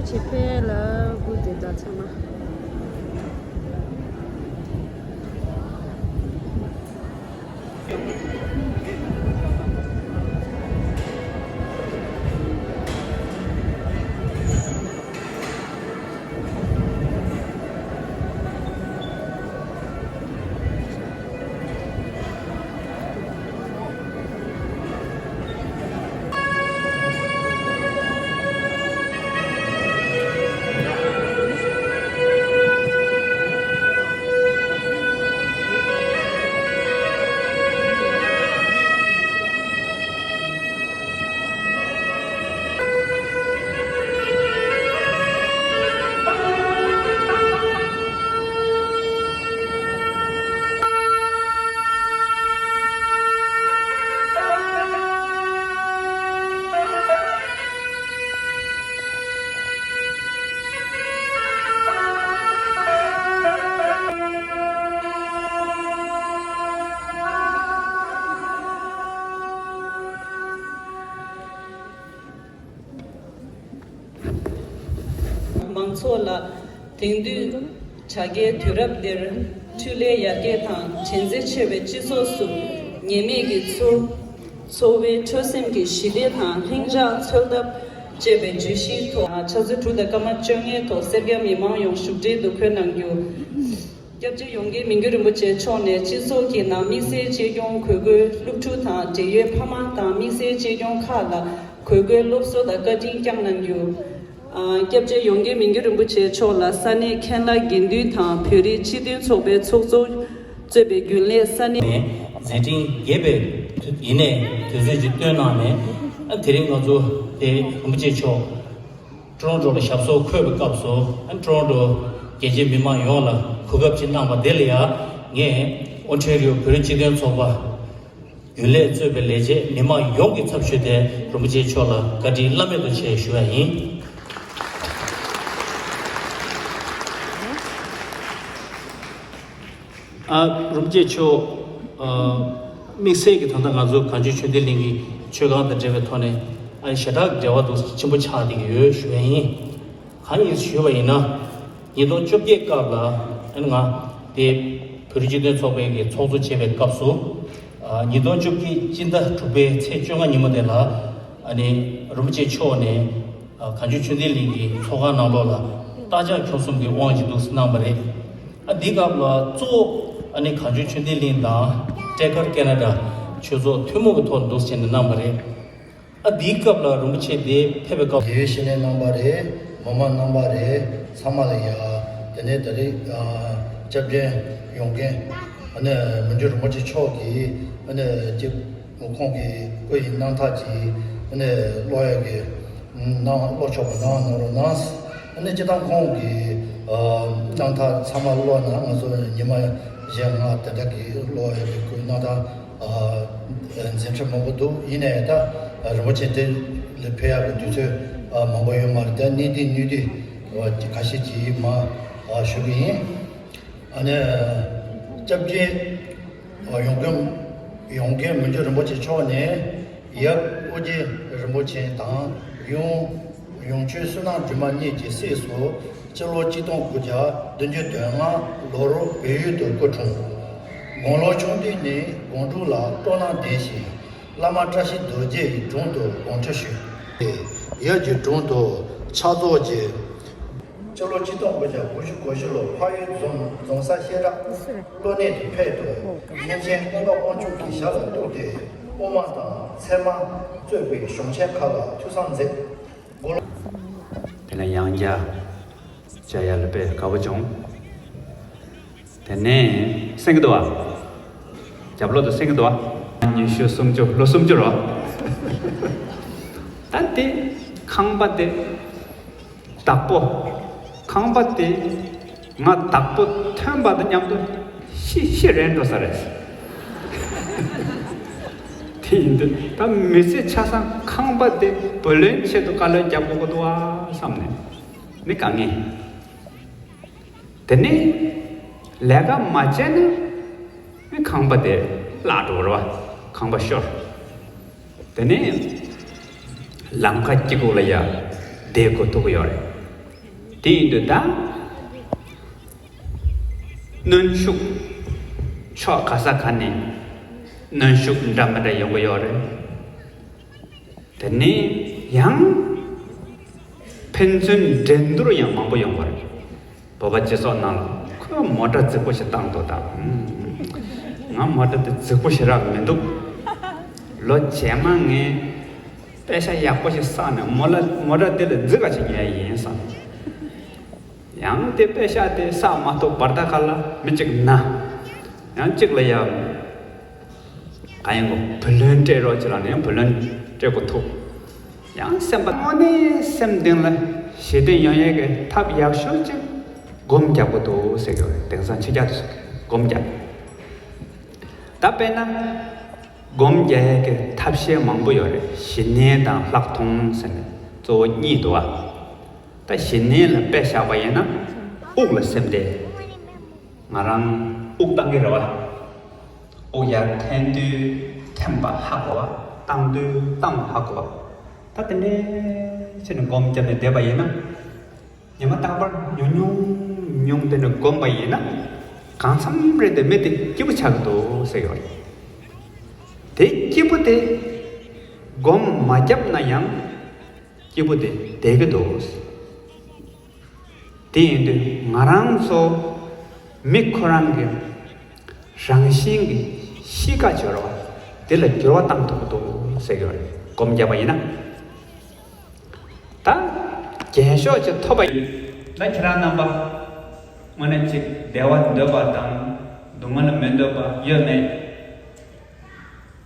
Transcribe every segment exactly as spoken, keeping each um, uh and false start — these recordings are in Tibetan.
ཆེ་ཕེ་ལ་བུ་དེ་ད་ཚང་མ། མང་ཚོགས་ལ་དེང་དུས་དྲ་རྒྱའི་དུས་རབས་འདིར་འཕྲུལ་ལས་ཡར་རྒྱས་དང་འགྲན་རྩོད་ཆེ་བའི་སྤྱི་ཚོགས་སུ་ཉེས་མེད་ཀྱི་འཚོ་འཚོ་བའི་ཁྲོད་སེམས་ཀྱི་ཞི་བདེ་དང་ལྷིང་འཇགས་འཚོལ་ཐབས་ཅེས་པའི་བརྗོད་གཞིའི་ཐོག་ཕྱག་ཚོད་དྲུག་དང་སྐར་མ་བཅོ་ལྔའི་ཐོག་སེར་སྐྱ་མི་མང་ཡོངས་བཞུགས་གྲལ་དུ་འཁོད་གནང་རྒྱུ། སྐྱབས་རྗེ་ཡོངས་དགེ་མི་འགྱུར་རིན་པོ་ཆེ་མཆོག་ནས་སྤྱི་ཚོགས་ཀྱི་ནང་དམིགས་བསལ་གཅེས་སྐྱོང་དགོས་མཁོའི་སློབ་ཕྲུག་དང་འབྲེལ་ཡོད་ཕ་མ་དང་དམིགས་བསལ་གཅེས་སྐྱོང་ཁག་ལ་དགོས་མཁོའི་སློབ་གསོ་དང་བཀའ་དྲིན་བསྐྱངས་གནང་རྒྱུ། ཨ། སྐྱབས་རྗེ་ཡོངས་དགེ་མི་འགྱུར་རིན་པོ་ཆེ་མཆོག་ལ་ས་གནས་མཁན་བླ་དགེ་འདུན་དང་བོད་རིགས་སྤྱི་མཐུན་ཚོགས་པའི་ཚོགས་གཙོ་གཙོས་པའི་རྒྱུན་ལས་ས་གནས། ནས་མཛད་འཕྲིན་རྒྱས་པའི་ཡིན་ནས་དུས་ཚོད་ཅིག་བཏོན་གནང་ནས། ཨ། དེ་རིང་ང་ཚོ་དེ་རིན་པོ་ཆེ་མཆོག་ཊོ་རོན་ཊོ་ལ་ཞབས་སོར་འཁོད་པའི་སྐབས་སུ། ཊོ་རོན་ཊོ་རྒྱལ་སྤྱིའི་མི་མང་ཡོངས་ལ་གོ་སྐབས་ཅིག་གནང་བ་དེ་ལ་ཡང་། ངས་ཨོན་ཊེ་རི་ཡོ་བོད་རིགས་སྤྱི་མཐུན་ཚོགས་པ་རྒྱུན་ལས་གཙོས་པའི་ལས་བྱེད་མི་མང་ཡོངས་ཀྱི་ཚབ་ཞུས་ཏེ་རིན་པོ་ཆེ་མཆོག་ལ་བཀའ་དྲིན་བླ་མེད་དུ་ཆེ་ཞུ་བ་ཡིན། ཨ། རིན་པོ་ཆེ་མཆོག་ཨ། དམིགས་བསལ་གྱི་ད་ལྟ་ང་ཚོ་གངས་ལྗོངས་ཆོས་ལྡན་གླིང་གི་མཆོད་ཁང་དང་འབྲེལ་བའི་ཐོག་ནས། ཨ། ཞེ་དྲག་འབྲེལ་བ་འདུག་ཆེན་པོ་ཆགས་བསྡད་ཀྱི་ཡོད་ཞུ་ཡ་ཡིན། གང་ཡིན་ཞུས་པ་ཡིན་ན། ཉིས་སྟོང་བཅོ་བརྒྱད་སྐབས་ལ། ཨ་ནི་ང་དེ་བོད་རིགས་སྤྱི་མཐུན་ཚོགས་པའི་གི་ཚོགས་གཙོ་བྱེད་པའི་སྐབས་སུ། ཨ། ཉིས་སྟོང་བཅོ་བརྒྱད་སྤྱི་ཟླ་དྲུག་པའི་ཚེས་བཅོ་ལྔ་ཉིན་མོ་དེ་ལ། ཨ་ནི་རིན་པོ་ཆེ་མཆོག་ནས། ཨ། གངས་ལྗོངས་ཆོས་ལྡན་གླིང་གི་ཚོགས་ཁང་ནང་ལོགས་ལ་རྟ་ལྕག་ཁྱུང་གསུམ་གྱི་དབང་ཞིག་འདུག་གནང་བ་རེད། ཨ། འདིའི་སྐབས་ལ་གཙོ་བོ་ཨ་ནི་གངས་ལྗོངས་ཆོས་ལྡན་གླིང་དང་ཊེ་ཀར་ཁེ་ན་ཌ་ཆོས་ཚོགས་ཐུན་མོང་གི་ཐོག་འདུག་བྱས་ནས་གནང་བ་རེད། ཨ། འདིའི་སྐབས་ལ་རིན་པོ་ཆེ་དེ་ཕེབས་པའི་སྐབས། དགེ་བའི་བཤེས་གཉེན་གནང་བ་རེད། མི་མང་གནང་བ་རེད། ཚང་མ་ལ་ཡ། དེ་ནས་ད་རེས། ཨ། སྐྱབས་རྗེ་ཡོངས་དགེ། ཨ་ནི་མི་འགྱུར་རིན་པོ་ཆེ་མཆོག་གིས། ཨ་ནི་ཅིག་ཁོང་གི་སྐུ་ཡི་རྣམ་ཐར་ཅིག། ཨ་ནི་ཀློག་ཡ་གི་གནང་། ཀློག་ཆོག་པ་གནང་གནང་རོགས་གནང་། ཨ་ནི་སྤྱིར་བཏང་ཁོང་གི། ཨ། རྣམ་ཐར་ཚང་མ་ཀློག་ན་ང་ཚོ་ཉི་མ་བཞི་ལྔ་དེ་འདྲ་གི་ཀློག་ཡ་གི་སྐུ་རྣམ་ཐར། ཨ། འཛིན་གྲྭ་མང་པོ་འདུག་ཡིན་ནའི་ད་རིན་པོ་ཆེ་དེ་ལ་ཕེབས་ཡག་གི་དུས་ཚོད། ཨ། མང་པོ་ཡོད་མ་རེད། ད་གནད་དེ་སྣོད་དེ་ཁ་ཤས་ཅིག་མ། ཨ། ཞུ་གི་ཡིན། ཨ་ནི་སྐྱབས་རྗེ། ཨ། ཡོངས་དགེ། ཡོངས་དགེ་མི་འགྱུར་རིན་པོ་ཆེ་མཆོག་ནས། ཡབ་ཨོ་རྒྱན་རིན་པོ་ཆེ་དང་ཡུམ་ཡུམ་ཆོས་བསོད་ནམས་སྒྲོལ་མ་གཉིས་ཀྱི་སྲས་སུ། སྤྱི་ལོ་གཅིག་སྟོང་དགུ་བརྒྱ་བདུན་ཅུ་དོན་ལྔ་ལོར་བལ་ཡུལ་དུ་སྐུ་འཁྲུངས། དགུང་ལོ་ཆུང་དུས་ནས་སྒོམ་སྒྲུབ་ལ་སྤྲོ་སྣང་ལྡན་ཞིང་། བླ་མ་བཀྲ་ཤིས་རྡོ་རྗེ་ཡི་དྲུང་དུ་སྒོམ་ཁྲིད་ཞུས། ཡབ་ཀྱི་དྲུང་དུ་ཕྱག་རྫོགས་ཀྱི། སྤྱི་ལོ་གཅིག་སྟོང་དགུ་བརྒྱ་དགུ་བཅུ་གོ་བཞི་ལོར་འཕགས་ཡུལ་རྫོང་རྫོང་སར་བཤད་གྲྭ་སློབ་གནས་དུ་ཕེབས་ཏེ། མཁན་ཆེན་ཀུན་དགའ་དབང་ཕྱུག་གི་ཞབས་ལ་གཏུགས་ཏེ། དབུ་མ་དང་ཚད་མ་གཙོས་པའི་གཞུང་ཆེན་ཁག་ལ་ཐོས་བསམ་མཛད། དེ་ལ་ཡང་བསྐྱར་བཅར་ཡ་ལ་དཔེ་དགའ་པོ་བྱུང་། དེ་ནས་གསན་གྱི་འདུག་བ། རྒྱབ་ལོག་ཏུ་གསན་གྱི་འདུག་བ། ཉི་ཤུ་སུམ་ཅུ། ལོ་སུམ་ཅུ་རོ། ད་དེ་ཁང་པ་དེ་བདག་པོ། ཁང་པ་དེ་ང་བདག་པོ་ཐོན་པ་དང་མཉམ་དུ་ཤི་ཤི་རན་འགྲོ་ས་རེད། དེ་ཡིན་དུས་ད་མི་ཚེ་ཆ་ཚང་ཁང་པ་དེ་བུ་ལོན་ཆེད་དུ་དཀའ་ལས་རྒྱབ་དགོས་ཀྱི་འདུག་བ་བསམ་ནས་ནི་དཀའ་ངལ། དེ་ནས་ལས་ཀ་མ་བྱས་ན་ཁང་པ་དེ་བརླག་འགྲོ་རེད་བ། ཁང་པ་ཤོར། དེ་ནས་ལམ་ཁ་དཀྱིལ་ཁུག་ལ་ཡ་བསྡད་དགོས་ཐུག་གི་ཡོད་རེད། དེ་ཡིན་དུས་ད་གནོན་ཤུགས་ཕྱོགས་ག་ས་ག་ནས་གནོན་ཤུགས་འདྲ་མི་འདྲ་ཡོང་གི་ཡོད་རེད། དེ་ནས་ཡང་ཕན་ཚུན་འགྲན་བསྡུར་ཡང་མང་པོ་ཡོང་གི་རེད། བོད་པ་སྤྱི་ཚོགས་ནང་ལ་ཁོས་མོ་ཊ་རྫིག་པོ་ཞིག་བཏང་འདུག་ད། ང་མོ་ཊ་དེ་རྫིག་པོ་ཞིག་རག་མི་འདུག་ལོ་རྗེས་མ་ངས་པེ་ཤག་ཡག་པོ་ཞིག་བསགས་ནས་མོ་ལ་མོ་ཊ་དེ་ལས་རྫིག་ག་ཞིག་ཉོ་ཡ་ཡིན་བསམ། ཡང་དེ་པེ་ཤག་དེ་བསགས་མ་ཐུབ་བར་ད་ག་ལ་མི་གཅིག་ན། ཡང་གཅིག་ལ་ཡ། ག་ཡིན་གོ་བུ་ལོན་སྤྲད་རོགས་བྱེད་ལ་ནས་བུ་ལོན་སྤྲད་དགོས་ཐུག་ཡང་སེམས་པ་དངོས་གནས་སེམས་གཏིང་ལ་ཞི་བདེ་ཡོང་ཡས་ཀྱི་ཐབས་ཡག་ཤོས་ཅིག་སྒོམ་རྒྱག་དགོས་འདུག་ཟེར་གྱི་ཡོད། དེང་སང་ཕྱི་རྒྱལ་དུ་སྒོམ་རྒྱག་ད་དཔེར་ན་སྒོམ་རྒྱག་ཡས་ཀྱི་ཐབས་ཤེས་མང་པོ་ཡོད་རེད། ཞི་གནས་དང་ལྷག་མཐོང་ཟེར་ནས་གཙོ་བོ་གཉིས་འདུག་ཨ། ད་ཞི་གནས་ལ་དཔེ་བཞག་པ་ཡིན་ན་དབུགས་ལ་སེམས་གཏད། ང་རང་དབུགས་བཏང་གི་རེད་བ། དབུགས་ཡར་འཐེན་དུས་འཐེན་པ་ཧ་གོ་བ། བཏང་དུས་བཏང་བ་ཧ་གོ་བ། ད་དེ་འདྲའི་ཕྱིར་ནས་སྒོམ་བརྒྱབ་ནས་བསྡད་པ་ཡིན་ན། ཉི་མ་རྟག་པར་ཉུང་ཉུང་ཉུང་དེ་འདྲ་སྒོམ་པ་ཡིན་ན། གང་འཚམ་རེ་དེ་མི་དེ་སྐྱིད་པོ་ཆགས་ཀྱི་འདུག་ཟེར་གྱི་ཡོད་རེད། དེ་སྐྱིད་པོ་དེ་སྒོམ་མ་བརྒྱབ་ན་ཡང་སྐྱིད་པོ་དེ་བསྡད་ཀྱི་འདུག་དེ་ཡིན་དུས་ང་རང་ཚོ་མི་ཁོ་རང་གི་རང་བཞིན་གྱི་གཤིས་ཀ་སྦྱོར་བ་དེ་ལ་འགྱུར་བ་བཏང་ཐུབ་ཀྱི་འདུག་ཟེར་གྱི་རེད། སྒོམ་བརྒྱབ་པ་ཡིན་ན། ད་རྒྱན་ཤོག་ཅིག་ཐོབ་པ་ཡིན་ན་ཁྱེད་རང་རྣམ་པ་དངོས་གནས་ཅིག་བདེ་བ་འདོད་པ་དང་སྡུག་བསྔལ་མི་འདོད་པ་ཡོད་མེད།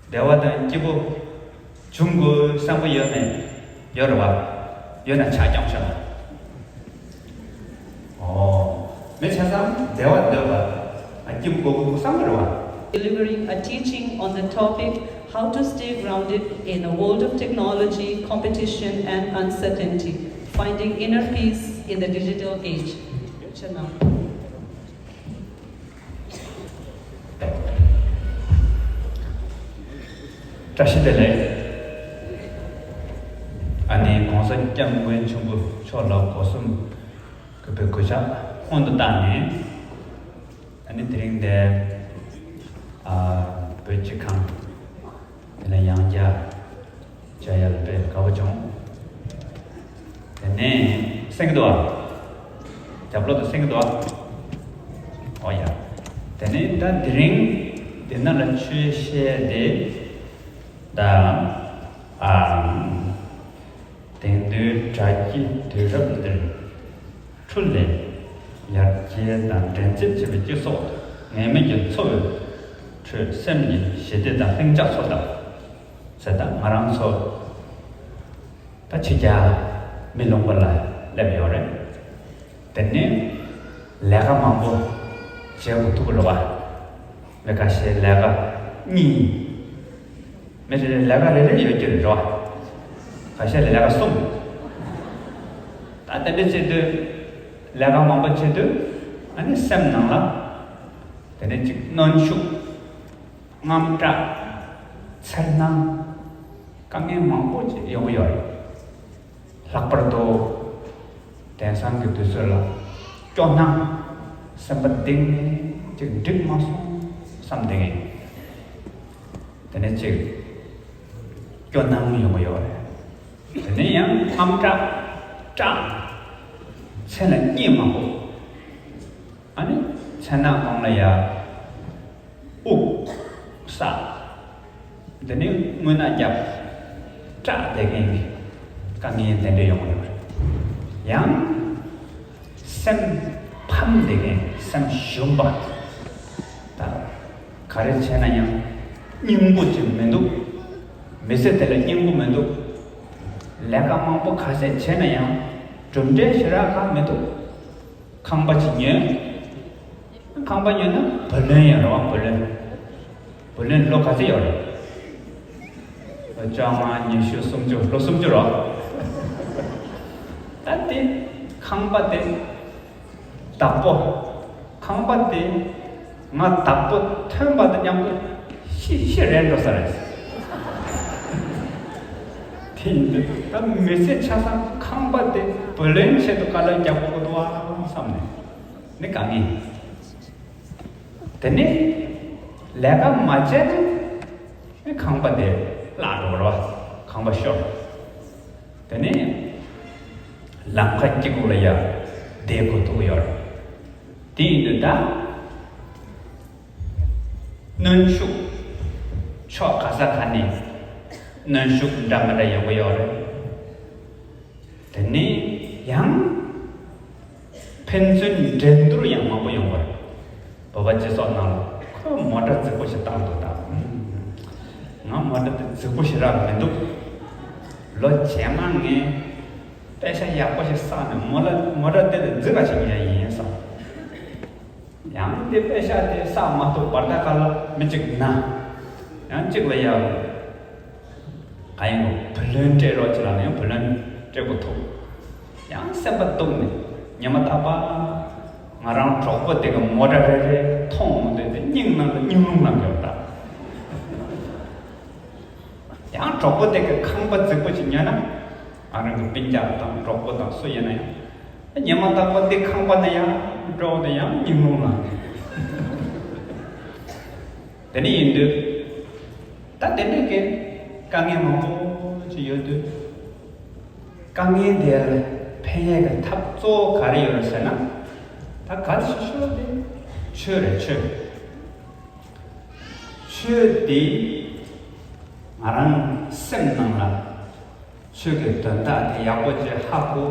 བདེ་བ་དང་སྐྱིད་པོ་འབྱུང་དགོས་བསམ་པ་ཡོད་མེད། ཡོད་རེད་བ། ཡོད་ན་ཕྱག་རྐྱང་ཤོག་ཨོ། མི་ཆ་ཚང་བདེ་བ་འདོད་པ། ཨ་སྐྱིད་པོ་དགོས་དགོས་བསམ་པ་རེད་བ། Delivering a teaching on the topic How to Stay Grounded in a World of Technology, Competition, and Uncertainty, Finding Inner Peace in the Digital Age. བཀྲ་ཤིས་བདེ་ལེགས། ཨ་ནི་༸གོང་ས་༸སྐྱབས་མགོན་ཆེན་པོ་མཆོག་ལ་སྒོ་གསུམ་གུས་པའི་གུས་ཕྱག་སྔོན་དུ་བཏང་ནས། ཨ་ནི་དེ་རིང་འདིར་ཨ་བོད་སྤྱི་ཁང་དེ་ལ་ཡང་བསྐྱར་བཅར་ཡ་ལ་དཔེ་དགའ་པོ་བྱུང་། དེ་ནས་གསན་གྱི་འདུག་ཨ། རྒྱབ་ལོག་ཏུ་གསན་གྱི་འདུག་ཨ། ཨོ་ཡ། དེ་ནས་ད་དེ་རིང་འདི་ན་ལ་ཆོས་བཤད་དེ་ད་ཨ་དེང་དུས་དྲ་རྒྱའི་དུས་རབས་འདིར། འཕྲུལ་ལས་ཡར་རྒྱས་དང་འགྲན་རྩོད་བྱེད་པའི་སྤྱི་ཚོགས་ངེས་མེད་ཀྱི་འཚོ་བའི་ཁྲོད་སེམས་ཀྱི་ཞི་བདེ་དང་ལྷིང་འཇགས་འཚོལ་ཐབས་ཟེར། ད་ང་རང་ཚོ་ད་ཕྱི་རྒྱལ་མི་ལུང་པ་ལ་སླེབས་ཡོད་རེད། དེ་ནས་ལས་ཀ་མང་པོ་བྱེད་དགོས་ཐུག་གི་རེད་བ། མི་ཁ་ཤས་ལས་ཀ་གཉིས། མི་རེ་རེ་ལས་ཀ་རེ་རེ་ཡོད་ཀྱི་རེད་བ། ཁ་ཤས་ལ་ལས་ཀ་གསུམ། ད་དེ་འདྲ་བྱེད་དུས་ལས་ཀ་མང་པོ་བྱེད་དུས་ཨ་ནི་སེམས་ནང་ལ་དེ་ནས་ཅིག་གནོན་ཤུགས། དངངས་སྐྲག། འཚེར་སྣང་། དཀའ་ངལ་མང་པོ་ཅིག་ཡོང་གི་ཡོད་རེད། ལྷག་པར་དུ་དེང་སང་གི་དུས་ཚོད་ལ་སྐྱོ་སྣང་། སེམས་པ་གཏིང་ནས་ཅིག་འགྲིག་མ་སོང་བསམ་བསྡད་མཁན། དེ་ནས་ཅིག་སྐྱོ་སྣང་ཡོང་གི་ཡོད་རེད། དེ་ནས་ཡང་དངངས་སྐྲག། སྐྲག། མཚན་ལ་གཉིད་མ་ཁུག་ཨ་ནི་མཚན་ནག་གོང་ལ་ཡ། དབུགས་བསགས། འདི་ནི་རྔུལ་ནག་བརྒྱབ། སྐྲག་བསྡད་མཁན་གྱི་དཀའ་ངལ་དེ་འདྲ་ཡོང་གི་ཡོད་རེད། ཡང་སེམས་ཕམ་བསྡད་མཁན། སེམས་ཞུམ་པ། ད་ག་རེ་བྱས་ན་ཡང་སྙིང་པོ་ཅིག་མི་འདུག་མི་ཚེ་དེ་ལ་སྙིང་པོ་མི་འདུག་ལས་ཀ་མང་པོ་ག་ཚད་བྱས་ན་ཡང་གྲུབ་འབྲས་ཞེ་དྲག་གང་མི་འདུག་ཁང་པ་ཅིག་ཉོས། ཁང་པ་ཉོས་ན་བུ་ལོན་ཡོད་རེད་བ། བུ་ལོན། བུ་ལོན་ལོ་ག་ཚོད་ཡོད་རེད། ལོ་བཅོ་ལྔ། ཉི་ཤུ། སུམ་ཅུ། ལོ་སུམ་ཅུ་རེད་བ། ད་དེ་ཁང་པ་དེ་བདག་པོ། ཁང་པ་དེ་ང་བདག་པོ་ཐོན་པ་དང་མཉམ་དུ་ཤི་ཤི་རན་འགྲོ་ས་རེད། དེ་ཡིན་དུས་ད་མི་ཚེ་ཆ་ཚང་ཁང་པ་དེ་བུ་ལོན་ཆེད་དུ་དཀའ་ལས་རྒྱག་དགོས་ཀྱི་འདུག་ཨ་བསམ་ནས་ནི་དཀའ་ངལ། དེ་ནས་ལས་ཀ་མ་བྱས་ན་ནི་ཁང་པ་དེ་བརླག་འགྲོ་གི་རེད་བ། ཁང་པ་ཤོར། དེ་ནས་ལམ་ཁ་དཀྱིལ་ཁུག་ལ་ཡ་བསྡད་དགོས་ཐུག་ཡོད་རེད། དེ་ཡིན་དུས་ད། གནོན་ཤུགས། ཕྱོགས་ག་ས་ག་ནས་གནོན་ཤུགས་འདྲ་མི་འདྲ་ཡོང་གི་ཡོད་རེད། དེ་ནས་ཡང་ཕན་ཚུན་འགྲན་བསྡུར་ཡང་མང་པོ་ཡོང་གི་རེད། བོད་པ་སྤྱི་ཚོགས་ནང་ལ་ཁོས་མོ་ཊ་རྫིག་པོ་ཞིག་བཏང་འདུག་ད། ང་མོ་ཊ་དེ་རྫིག་པོ་ཞིག་རག་མི་འདུག་ལོ་རྗེས་མ་ངས་པེ་ཤ་ཡག་པོ་ཞིག་བསགས་ནས་མོ་ལ་མོ་ཊ་དེ་ལས་རྫིག་པ་ཞིག་ཉོས་ཡིན་བསམ། ཡང་དེ་པེ་ཤ་དེ་བསགས་མ་ཐུབ་བར་ད་ག་ལ་མི་གཅིག་ན། ཡང་གཅིག་ལ་ཡང་། ག་ཡིན་ནོ་བུ་ལོན་སྤྲད་རོགས་བྱེད་ལབ་ནས་ཡང་བུ་ལོན་སྤྲད་དགོས་ཐུག་ཡང་སེམས་པ་སྡུག་ནས་ཉི་མ་རྟག་པར་ང་རང་གྲོགས་པོ་དེ་གི་མོ་ཊ་རེ་རེ་མཐོང་འོང་དུས་དེ་སྙིང་ནང་དུ་སྙིང་རླུང་ལངས་ཡོང་ད། ཡང་གྲོགས་པོ་དེ་གི་ཁང་པ་རྫིག་པོ་ཞིག་ཉོས་ན། ང་རང་གི་སྤུན་ཀྱག་དང་གྲོགས་པོ་དང་སུ་ཡིན་ན་ཡང་། ཉི་མ་རྟག་པར་འདི་ཁང་པ་ནས་ཡང་འགྲོ་དེ་ཡང་སྙིང་རླུང་ལངས། དེ་ནས་ཡིན་དུས། ད་དེ་འདྲའི་གི་དཀའ་ངལ་མང་པོ་ཞིག་ཡོད་དུས། དཀའ་ངལ་དེ་ལ་ཕན་ཡས་ཀྱི་ཐབས་གཙོ་བོ་ག་རེ་ཡོད་རེད་ཟེར་ན། ད་གལ་ཆེ་ཤོས་དེ་ཆོས་རེད་ཆོས། ཆོས་དེ་ང་རང་སེམས་ནང་ལ་ཆོས་ཀྱི་དོན་དག་དེ་ཡག་པོ་ཅིག་ཧ་གོ།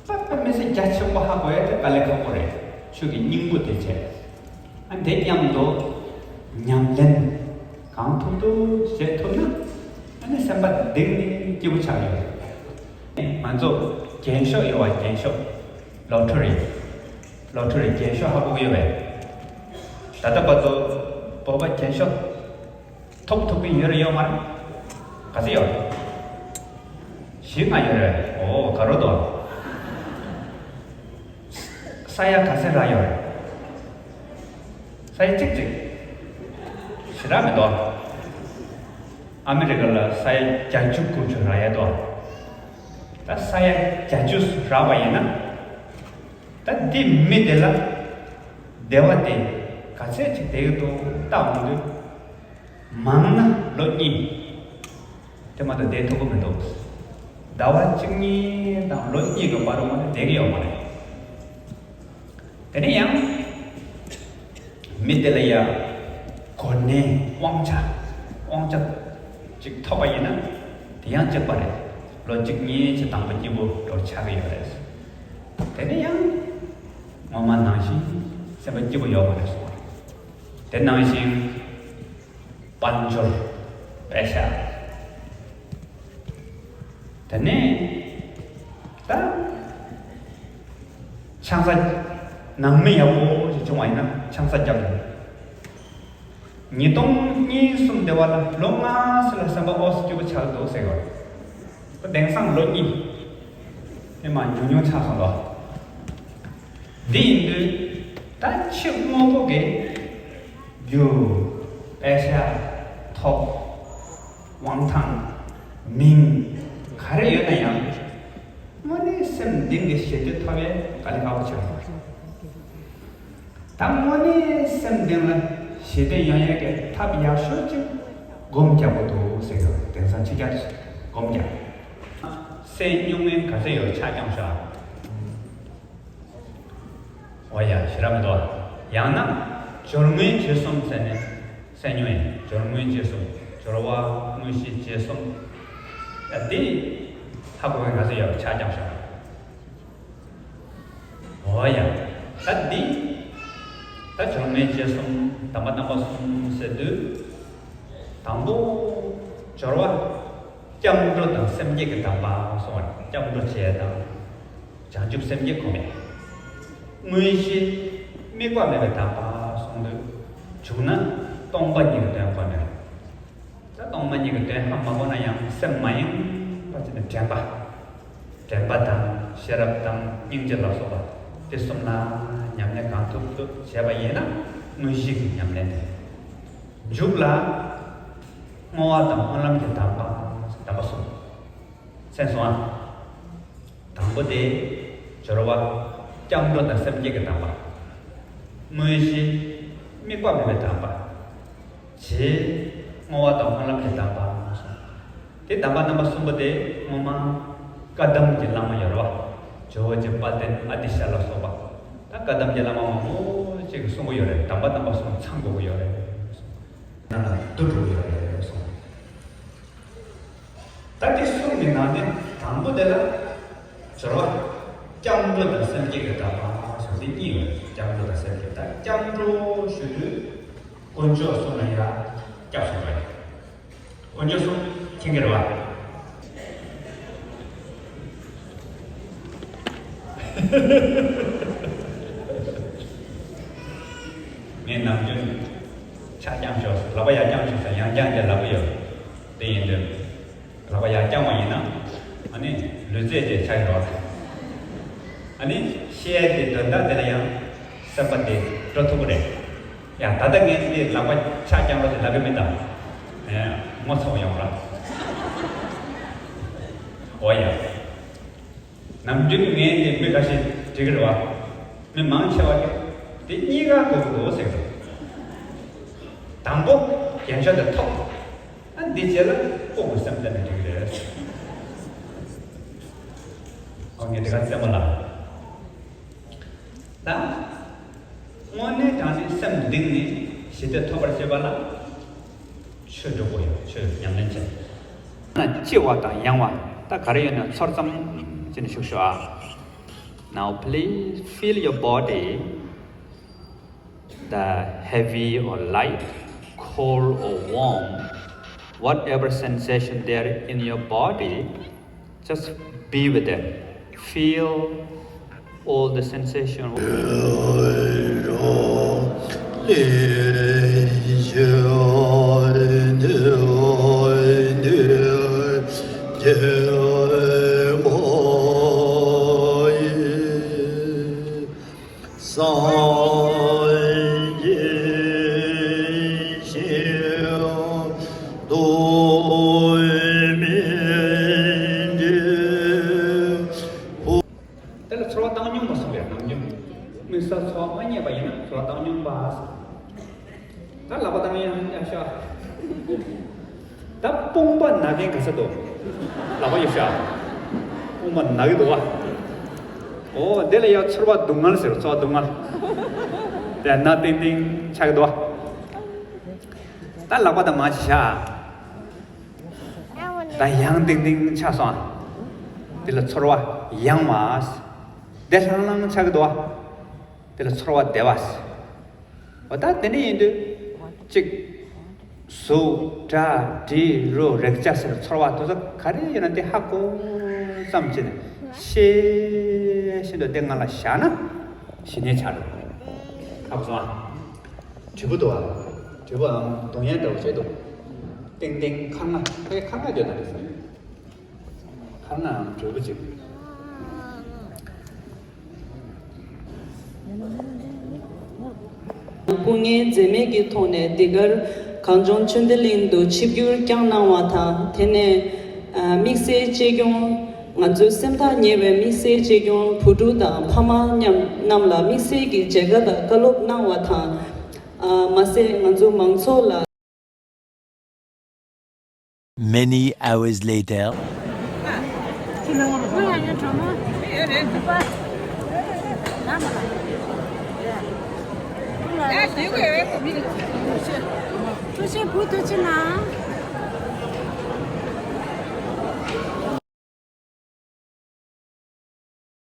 ད་ལྟ་མི་ཚེ་རྒྱ་ཆེན་པོ་ཧ་གོ་ཡ་དེ་དཀའ་ལས་ཁག་པོ་རེད། ཆོས་ཀྱི་སྙིང་པོ་དེ་བྱས། ཨ་དེ་མཉམ་དུ་ཉམས་ལེན་གང་ཐུབ་ཐུབ་བྱེད་ཐུབ་ན་ཨ་ནི་སེམས་པ་གཏིང་ནས་སྐྱིད་པོ་ཆགས་ཡོད་རེད། ང་ཚོ་རྒྱན་ཤོག་ཡོད་བ། རྒྱན་ཤོག་ལོ་ཊ་རི། ལོ་ཊ་རི་རྒྱན་ཤོག་ཧ་གོ་གི་ཡོད་པས། ད་ལྟ་བར་དུ་བོད་པ་རྒྱན་ཤོག་ཐོབ་ཐུབ་ཀྱི་ཡོད་རེད་ཡོད་མ་རེད། ག་ཚོད་ཡོད་རེད། བཞི་ལྔ་ཡོད་རེད། ཨོ་ག་རོ་དོ། ས་ཡ་ག་ཚོད་རག་ཡོད་རེད། ས་ཡ་གཅིག་གཅིག་ཞེ་དྲག་མི་འདུག་ཨ་མི་རི་ཀ་ལ་ས་ཡ་བརྒྱད་ཅུ་དགུ་བཅུ་རག་ཡ་འདུག་ད་ས་ཡ་བརྒྱད་ཅུ་རག་པ་ཡིན་ན། ད་འདི་མི་དེ་ལ་བདེ་བ་དེ་ག་ཚད་ཅིག་བསྡད་ཀྱི་འདུག་ལྟ་འོང་དུས། མང་ན་ལོ་གཉིས། དེ་མ་གཏོགས་བསྡད་ཐུབ་ཀྱི་མི་འདུག་ཟླ་བ་གཅིག་གཉིས་དང་ལོ་གཉིས་ཀྱི་བར་དུ་མ་གཏོགས་བསྡད་ཀྱི་ཡོད་མ་རེད། དེ་ནས་ཡང་། མི་དེ་ལ་ཡ། གོ་གནས་དབང་ཆ། དབང་ཆ་ཅིག་ཐོབ་པ་ཡིན་ན། དེ་ཡང་གཅིག་པ་རེད། ལོ་གཅིག་གཉིས་ཀྱི་དང་པོ་སྐྱིད་པོ་འགྲོ་ཆགས་ཀྱི་ཡོད་རེད། དེ་ནས་ཡང་། སྔོན་མ་ནང་བཞིན་སེམས་པ་སྐྱིད་པོ་ཡོད་མ་རེད་གསུངས་པ་རེད། དེ་ནང་བཞིན། དཔལ་འབྱོར། པེ་ཤ། དེ་ནས་ད་ཆང་ས་ནང་མི་ཡག་པོ་ཞིག་བྱུང་བ་ཡིན་ན་ཆང་ས་རྒྱག་དགོས། ཉིས་སྟོང་གཉིས་གསུམ་དེ་བ་ལ་ལོ་ལྔ་ཙམ་ལ་སེམས་པ་ཨོ་སི་སྐྱིད་པོ་ཆགས་འདུག་ཟེར་གི་རེད། དེང་སང་ལོ་གཉིས་ཨེ་མ་ཉུང་ཉུང་ཆགས་སོང་ལོ། འདི་ཡིན་དུས་ད་ཕྱི་དངོས་པོ་གི་རྒྱུ། པེ་ཤ། ཐོབ། དབང་ཐང་། མིང་། ག་རེ་ཡོད་ན་ཡང་། དངོས་གནས་སེམས་གཏིང་གི་ཞི་བདེ་ཐོབ་ཡས་དཀའ་ལས་ཁག་པོ་ཆགས་སོང་། ད་དངོས་གནས་སེམས་གཏིང་ལ་ཞི་བདེ་ཡོང་ཡས་ཀྱི་ཐབས་ཡག་ཤོས་ཅིག་སྒོམ་རྒྱག་དགོས་འདུག་ཟེར་གི་དེང་སང་ཕྱི་རྒྱལ་སྒོམ་རྒྱག་སེམས་སྙུང་མཁན་ག་ཚོད་ཡོད་ཆ་རྐྱང་ཤོག་འོ་ཡ་ཞེ་དྲག་མི་འདུག་ཡང་ན་སྦྱོར་དངོས་རྗེས་གསུམ་ཟེར་ནས་སེམས་སྙུང་ཡིན། སྦྱོར་དངོས་རྗེས་གསུམ། སྦྱོར་བ་དངོས་གཞི་རྗེས་གསུམ། ཡ་དེ་ཧ་གོ་མཁན་ག་ཚོད་ཡོད་ཆ་རྐྱང་ཤོག་འོ་ཡ། ད་འདི། ད་སྦྱོར་དངོས་རྗེས་གསུམ་དམ་པ་རྣམ་པ་གསུམ་ཟེར་དུས། དང་པོ། སྦྱོར་བ། སྐྱབས་འགྲོ་དང་སེམས་བསྐྱེད་ཀྱི་དམ་པ་གསུངས་པ་རེད། སྐྱབས་འགྲོ་བྱེད་དང་། བྱང་ཆུབ་སེམས་བསྐྱེད་སྒོམ་ཡས། དངོས་གཞི། དམིགས་པ་མེད་པའི་དམ་པ་གསུངས་དུས། བྱུང་ན། སྟོང་པ་ཉིད་ཀྱི་དོན་སྒོམ་ཡས། ད་སྟོང་པ་ཉིད་ཀྱི་དོན་ཧ་མ་གོ་ན་ཡང་སེམས་མ་ཡེངས་པ་བྱས་ནས་དྲན་པ། དྲན་པ་དང་ཤེས་རབ་དང་སྙིང་རྗེ་ལ་སོགས་པ་དེ་གསུམ་ལ་ཉམས་ལེན་གང་ཐུབ་ཐུབ་བྱས་པ་ཡིན་ན་དངོས་གཞི་གི་ཉམས་ལེན་དེ། མཇུག་ལ་བསྔོ་བ་དང་སྨོན་ལམ་གྱི་དམ་པ། དམ་པ་གསུམ། སོང་ཨ། དང་པོ་དེ། སྦྱོར་བ། སྐྱབས་འགྲོ་དང་སེམས་བསྐྱེད་ཀྱི་དམ་པ། དངོས་གཞི། དམིགས་པ་མེད་པའི་དམ་པ། རྗེས། བསྔོ་བ་དང་སྨོན་ལམ་གྱི་དམ་པ། དེ་དམ་པ་རྣམ་པ་གསུམ་པོ་དེ་སྔོན་མ། བཀའ་གདམས་ཀྱི་བླ་མ་ཡོད་རེད་བ། ཇོ་བོ་རྗེ་དཔལ་ལྡན་ཨ་ཏི་ཤ་ལ་སོགས་པ། ད་བཀའ་གདམས་ཀྱི་བླ་མ་མང་པོ་ཅིག་གིས་གསུང་གི་ཡོད་རེད། དམ་པ་རྣམ་པ་གསུམ་ཚང་དགོས་ཀྱི་ཡོད་རེད། ནང་ལ་བསྡུ་འགྲོ་གི་ཡོད་རེད་གསུངས། ད་དེ་གསུམ་གྱི་ནང་ནས་དང་པོ་དེ་ལ། སྦྱོར་བ། སྐྱབས་འགྲོ་དང་སེམས་བསྐྱེད་ཀྱི་དམ་པ་སོགས་དེ་གཉིས་ཡོད་རེད། སྐྱབས་འགྲོ་དང་སེམས་བསྐྱེད། ད་སྐྱབས་འགྲོ་ཞུ་དུས། དཀོན་མཆོག་གསུམ་ལ་ཡ། སྐྱབས་སུ་འགྲོ་ཡ། དཀོན་མཆོག་གསུམ་མཁྱེན་གྱི་རེད་བ། ངས་ནམ་རྒྱུན་ཕྱག་བརྐྱངས་ཤོག་ལག་པ་ཡར་བརྐྱངས་ཤོག་ཟེར། ཡང་བརྐྱངས་ཀྱི་ལབ་ཀྱི་ཡོད། དེ་ཡིན་དུས། ལག་པ་ཡར་བརྐྱངས་པ་ཡིན་ན། ཨ་ནི་ལུས་རྩལ་ཅིག་ཆགས་ཀྱི་རེད་བ། ཨ་ནི་བཤད་དེ་དོན་དག་དེ་ལ་ཡང་སེམས་པ་དེ་འགྲོ་ཐུབ་ཀྱི་རེད། ཡང་ད་ལྟ་ངས་འདི་ལག་པ་ཕྱག་བརྐྱངས་རོགས་ཞེས་ལབ་ཀྱི་མིན་ད། ཨེ། ངོ་ཚ་པོ་ཡོང་ར། འོ་ཡ། ནམ་རྒྱུན་ངས་འདི་མི་ཁ་ཤས་འདྲི་གི་རེད་བ། མི་མང་ཆེ་བ་གིས་འདི་གཉིས་ཀ་དགོས་ཀྱི་འདུག་ཟེར་གི་འདུག་དང་པོ་རྒྱན་ཆ་དེ་ཐོབ། ཨ། འདི་རྗེས་ལ་ལྐོག་གི་སེམས་གཏད་ནས་འགྲིག་གི་རེད། ཨོ། ངས་འདི་ག་རྩེད་མོ་ལ། ད། དངོས་གནས་དྲང་གནས་སེམས་གཏིང་ནས་ཞི་བདེ་ཐོབ་པར་བྱེད་པ་ལ། ཆོས་སྒྲུབ་དགོས་ཡོད། ཆོས་ཉམས་ལེན་བྱེད། ན་ལྕི་བ་དང་ཡང་བ། ད་ག་རེ་ཡོད་ན་ཚོར་ཙམ་བྱས་ནས་བཞུགས་ཤོག་ཨ། Now please feel your body. The heavy or light, cold or warm, whatever sensation there in your body, just be with them. Feel all the sensation. སངས་རྒྱས་ཞིང་གདོད་མའི་འབྲས་བུ། དེ་ལ་ཚོར་བ་བཏང་སྙོམས་པ་གསུངས་པའི་ནམ་རྒྱུན། དམིགས་བསལ་ཚོར་བ་མ་རྙེད་པ་ཡིན་ན་ཚོར་བ་བཏང་སྙོམས་པ་ཟེར། ད་ལག་པ་བཏང་ཡང་ཡ་ཤ། ད་དཔུང་པ་ན་མཁན་ག་ས་འདུག་ལག་པ་ཡོད་ཤག་དཔུང་པ་ན་གི་འདུག་བ། ཨོ། དེ་ལ་ཡ་ཚོར་བ་སྡུག་བསྔལ་ཟེར། ཚོར་བ་སྡུག་བསྔལ། དེ་ན་ཏིང་ཏིང་ཆགས་ཀྱི་འདུག་བ། ད་ལག་པ་ད་མ་བྱས་ཤག་ད་ཡང་ཏིང་ཏིང་ཆགས་སོང་ཨ། དེ་ལ་ཚོར་བ་ཡང་བ། དེ་ལྷང་ལྷང་ཆགས་ཀྱི་འདུག་བ། དེ་ལ་ཚོར་བ་བདེ་བ། འོ། ད་དེ་འདྲ་ཡིན་དུས། གཅིག་གཟུགས། སྒྲ། དྲི། རོ། རེག་བྱ་ཟེར་ཚོར་བ་དེ་ཚོ་ག་རེ་ཡོད་ན་དེ་ཧ་གོ་ཙམ་བྱས་ནས་ཤེས་བཞིན་དུ་དེ་ང་ལ་བཞག་ན་ཞི་གནས་ཆགས་འགྲོ། ཧ་གོ་སོང་ཨ། དྲིལ་བུ་འདུག་ཨ། དྲིལ་བུའམ་གདུང་ཡན་འདྲ་བོ་བྱས་འདུག་ཏིང་ཏིང་། ཁ་ང་། ཁ་ང་བརྗོད་ན་རེད་ཟེར། ཁ་ནའང་གྲོས་པོ་གཅིག་སྐུ་ངལ་འཛེམས་མེད་ཀྱི་ཐོག་ནས་འདི་གར་གངས་ལྗོངས་ཆོས་ལྡན་གླིང་དུ་ཆིབས་བསྒྱུར་བསྐྱངས་གནང་བ་དང་། དེ་ནས་ཨ་དམིགས་བསལ་གཅེས་སྐྱོང་། ང་ཚོའི་སེམས་ཐག་ཉེ་བའི་དམིགས་བསལ་གཅེས་སྐྱོང་བུ་ཕྲུག་དང་ཕ་མ་མཉམ་རྣམས་ལ་དམིགས་བསལ་གྱི་མཇལ་ཁ་དང་བཀའ་སློབ་གནང་བ་དང་། ཨ་མ་ཟད་ང་ཚོ་མང་ཚོགས་ལ། Many hours later.